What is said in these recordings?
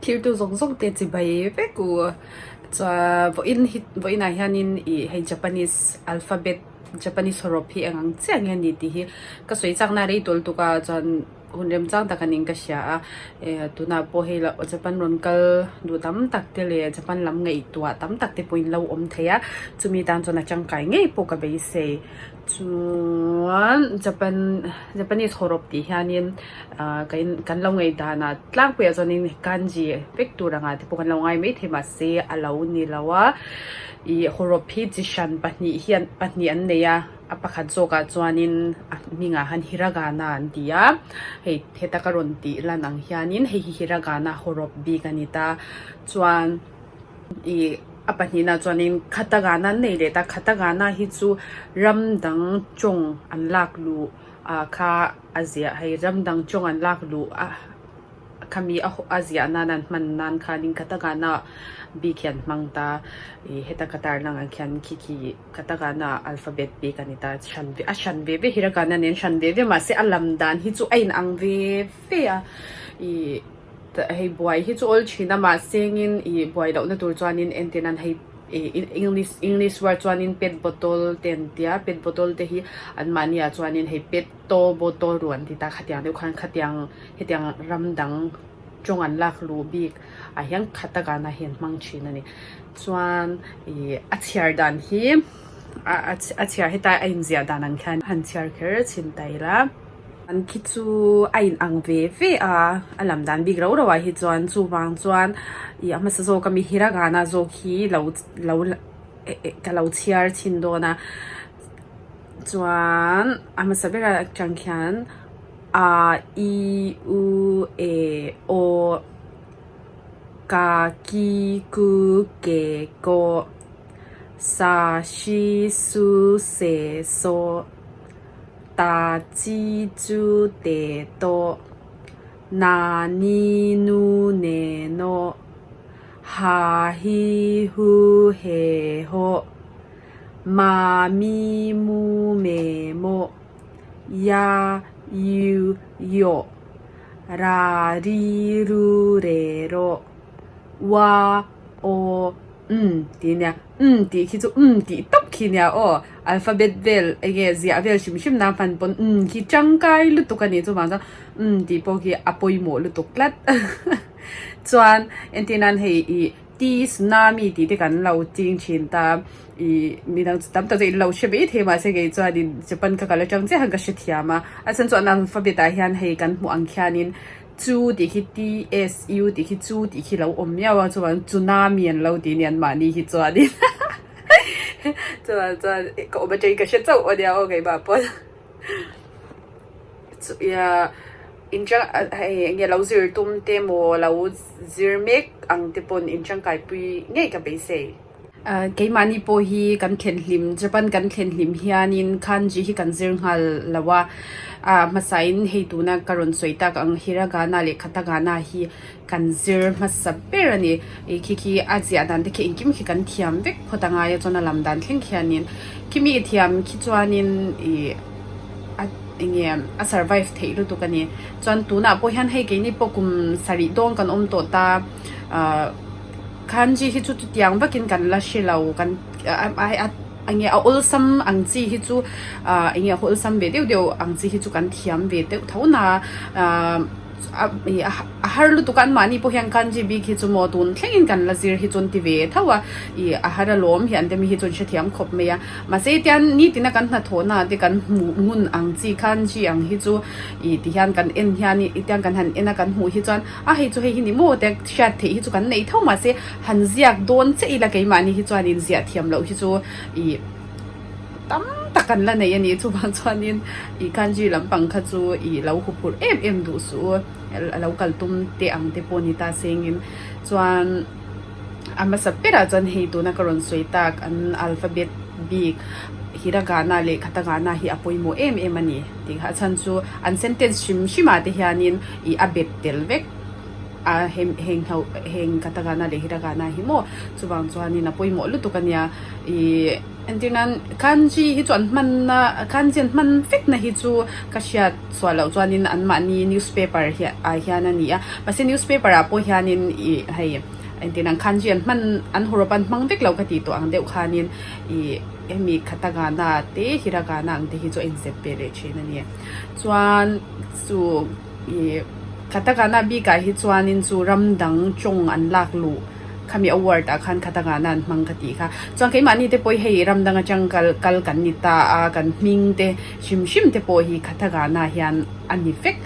Thirtu zawng zawng te chibai vek u. Chuan vawiin hi vawiinah hianin ih hei Japanese alphabet Japanese hawrawp hi eng ang chiah nge a ni tih hi ka sawi chakna rei tawl tuk a chuan hun remchang tak anin ka hria a eh tunah pawh hei loh Japan rawn kal duh tam tak te leh Japan lam ngaihtuah tam tak te pawhin lo awm thei a chumi tan chuan a tangkai ngei pawh ka beisei. Chuan Japan Japanese hawrawp tih hianin ah kan lo ngaih danah tlangpuiah chuanin kanji vek tur anga te pawh kan lo ngai maithei mahse a lo ni lo a ih hawrawp hi chi hran pahnih hian pahnih an nei a a pakhat zawkah chuanin a hmingah hian hiragana an ti a hei heta ka rawn tih lan ang hianin hei hi hiragana hawrawp bik a ni ta chuan. Ih a pahnihna chuanin Khatagana an nei leh ta Khatagana hi chu ram dang tawng an lak luh ah kha a ziah hei ram dang tawng an lak luh a khami a a ziah nan an hman nan khanin Khatagana bik hi an hmang ta ih heta ka tarlang ang khian khi khi Khatagana alphabet bik a ni ta hran ve a hran ve ve Hiragana nen hran ve ve mahse a lam dan hi chu a inang ve ve a ih. Hei buai hi chu awl thin a mahsengin ih buai lohna tur chuanin entir nan hei ih english english word chuanin pet bottle te an tia pet bottle te hi anmahni ah chuanin hei pet to bottle ru an ti ta khatiang deuh khan khatiang hetiang ram dang tawng an lak luh bik ah hian khatagana hi an hmang thin a ni chuan ih a chhiar dan hi a a chhiar heta a inziah dan ang khian han chhiar kher chhin ta ila. An khi chu a in ang ve ve a, a lam dan bik rau rau ah hi chuan chuvang chuan ih a hmasa zawk ami hiragana zawk hi lo lo ka lo chhiar chhin dawn a chuan a hmasa ber atang khian a i u e aw ka ki ku ke kaw sa si su se saw. Ta chi chu te to, na ni nu ne no, ha hi hu he ho, ma mi mu me mo, ya yu yo, ra ri ru re ro, wa aw umm tih nia umm tih khi chu umm tih tawp khi nia aw alphabet vel eng nge ziah vel hrim hrim nan hman pawn umm khi tangkai lutuk a ni chuvang chuan umm tih pawh khi a pawimawh lutuk tlat chuan entir nan hei ih tea tsunami tih te kan lo ching thin ta ih midang chu tam tak chu in lo hre mai thei mahse kei chuanin Japan ka kal atang chiah khan ka hrethiam a a chhan chu an alphabet ah hian hei kan hmuh ang khianin. Chu tih khi TSU tih khi chu tih khi lo awm miau a chuan tsunami an lo tih nia mahni hi chuanin chuan chuan ka awm atangin ka hre chauh ania aw keimah pawn chu ia inchang hei enge lo zir tum te maw lo zir mek ang te pawn intangkaipui ngei ka beisei. Keimahni pawh hi kan thlen hlim Japan kan thlen hlim hianin kanji hi kan zir nghal lo a, ah hmasain hei tuna ka rawn sawi tak ang hiragana leh katakana hi kan zir hmasa ber a ni. Ih khi khi a ziah dan te khi engkim khi kan thiam vek phawt a ngai a chuan a lam dan thleng khianin khimi thiam khi chuanin ih a enge a survive theih lutuk a ni. Chuan tunah pawh hian hei keini pawh kum sarih dawn kan awm tawh ta ah. Kanji hi chu chutiang vakin kan la hre lo kan enge a awlsam ang chi hi chu ah enge a awlsam ve deuh deuh ang chi hi chu kan thiam ve deuh tho na ah a har lutuk a anmahni pawh hian kanji bik hi chu maw tun thlengin kan la zir hi chu an ti ve tho a ih a har alawm hi an ti mi hi chu an hrethiam khawp mai a mahse tian nitin a kan hnathawhna te kan hmuh ngun ang chi kanji ang hi chu ih ti hian kan en hian tiang kan han en a kan hmuh hi chuan. A hei chu hei hi ni maw te hriat theih hi chu kan nei tho mahse han ziak dawn chiah ila keimahni hi chuanin ziah thiam loh hi chu ih tam tak kan la nei a ni chuvang chuanin ih kanji lampang kha chu ih lo huphurh em em duh suh u a lo kal tum te ang te pawh ni ta sengin chuan a hmasa berah chuan hei tuna ka rawn sawi tak an alphabet bik hiragana leh katakana hi a pawimawh em em a ni. Tih kha a chhan chu an sentence hrim hrim ah te hianin ih a bet tel vek a heng heng ho heng katakana leh hiragana hi maw chuvang chuanin a pawimawh lutuk a nia ih. Entir nan kanji hi chu an hmanna kanji an hman vek na hi chu ka hriat chhuah loh chuanin anmahni newspaper hi ah hian a ni a mahse newspaper ah pawh hianin ih hei entir nan kanji an hman an hawrawp an hmang vek lo ka tih tawh ang deuh khanin ih hemi katakana te hiragana ang te hi chu a inzep ve leh thin a ni chuan chu ih katakana bikah hi chuanin chu ram dang tawng an lak luh. Khami award ah khan Katakana an hmang ka tih kha. Chuan keimahni te pawh hi hei ram dang atang kal kal kan ni ta a, kan hming te hrim hrim te pawh hi Katakana hian a ni vek.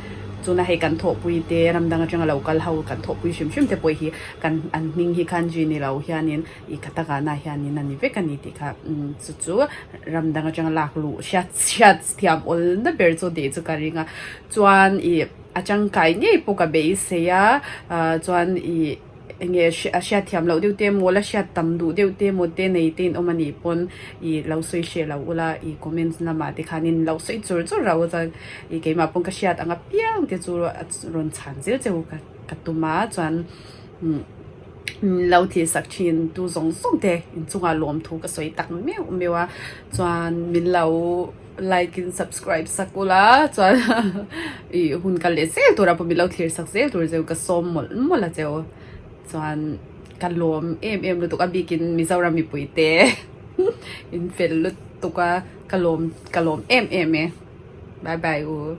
Chuna hei kan thawhpui te ram dang atanga lo kal ho kan thawhpui hrim hrim te pawh hi kan an hming hi kanji ni lo hianin ih Katakana hianin a ni vek a ni tih kha chu chu ram dang atanga lak luh hriat hriat thiam awlna ber chu tih chu ka ring a. Chuan ih a tangkai ngei pawh ka beisei a chuan ih. Enge a hriat thiam loh deuh te emaw la hriat tam duh deuh te emaw te nei te in awm a nih pawn ih lo sawi hreh lo ula ih comments lamah te khanin lo sawi chur chur rau chuan ih keimah pawn ka hriat ang apiang te chu rawn chhan zel che u ka ka tum a chuan umm lo thih sak thin tu zawng zawng te inchungah lawmthu ka sawi tak meuh meuh a chuan min lo. Like in subscribe sak ula chuan ih hun kal leh zel tur a pawh min lo thlir sak zel tur zeu ka sawm mawlh mawlh a cheu chuan ka lawm em em lutuk a bikin Mizoram mipui te in fel lutuk a ka lawm ka lawm em em e bye bye u.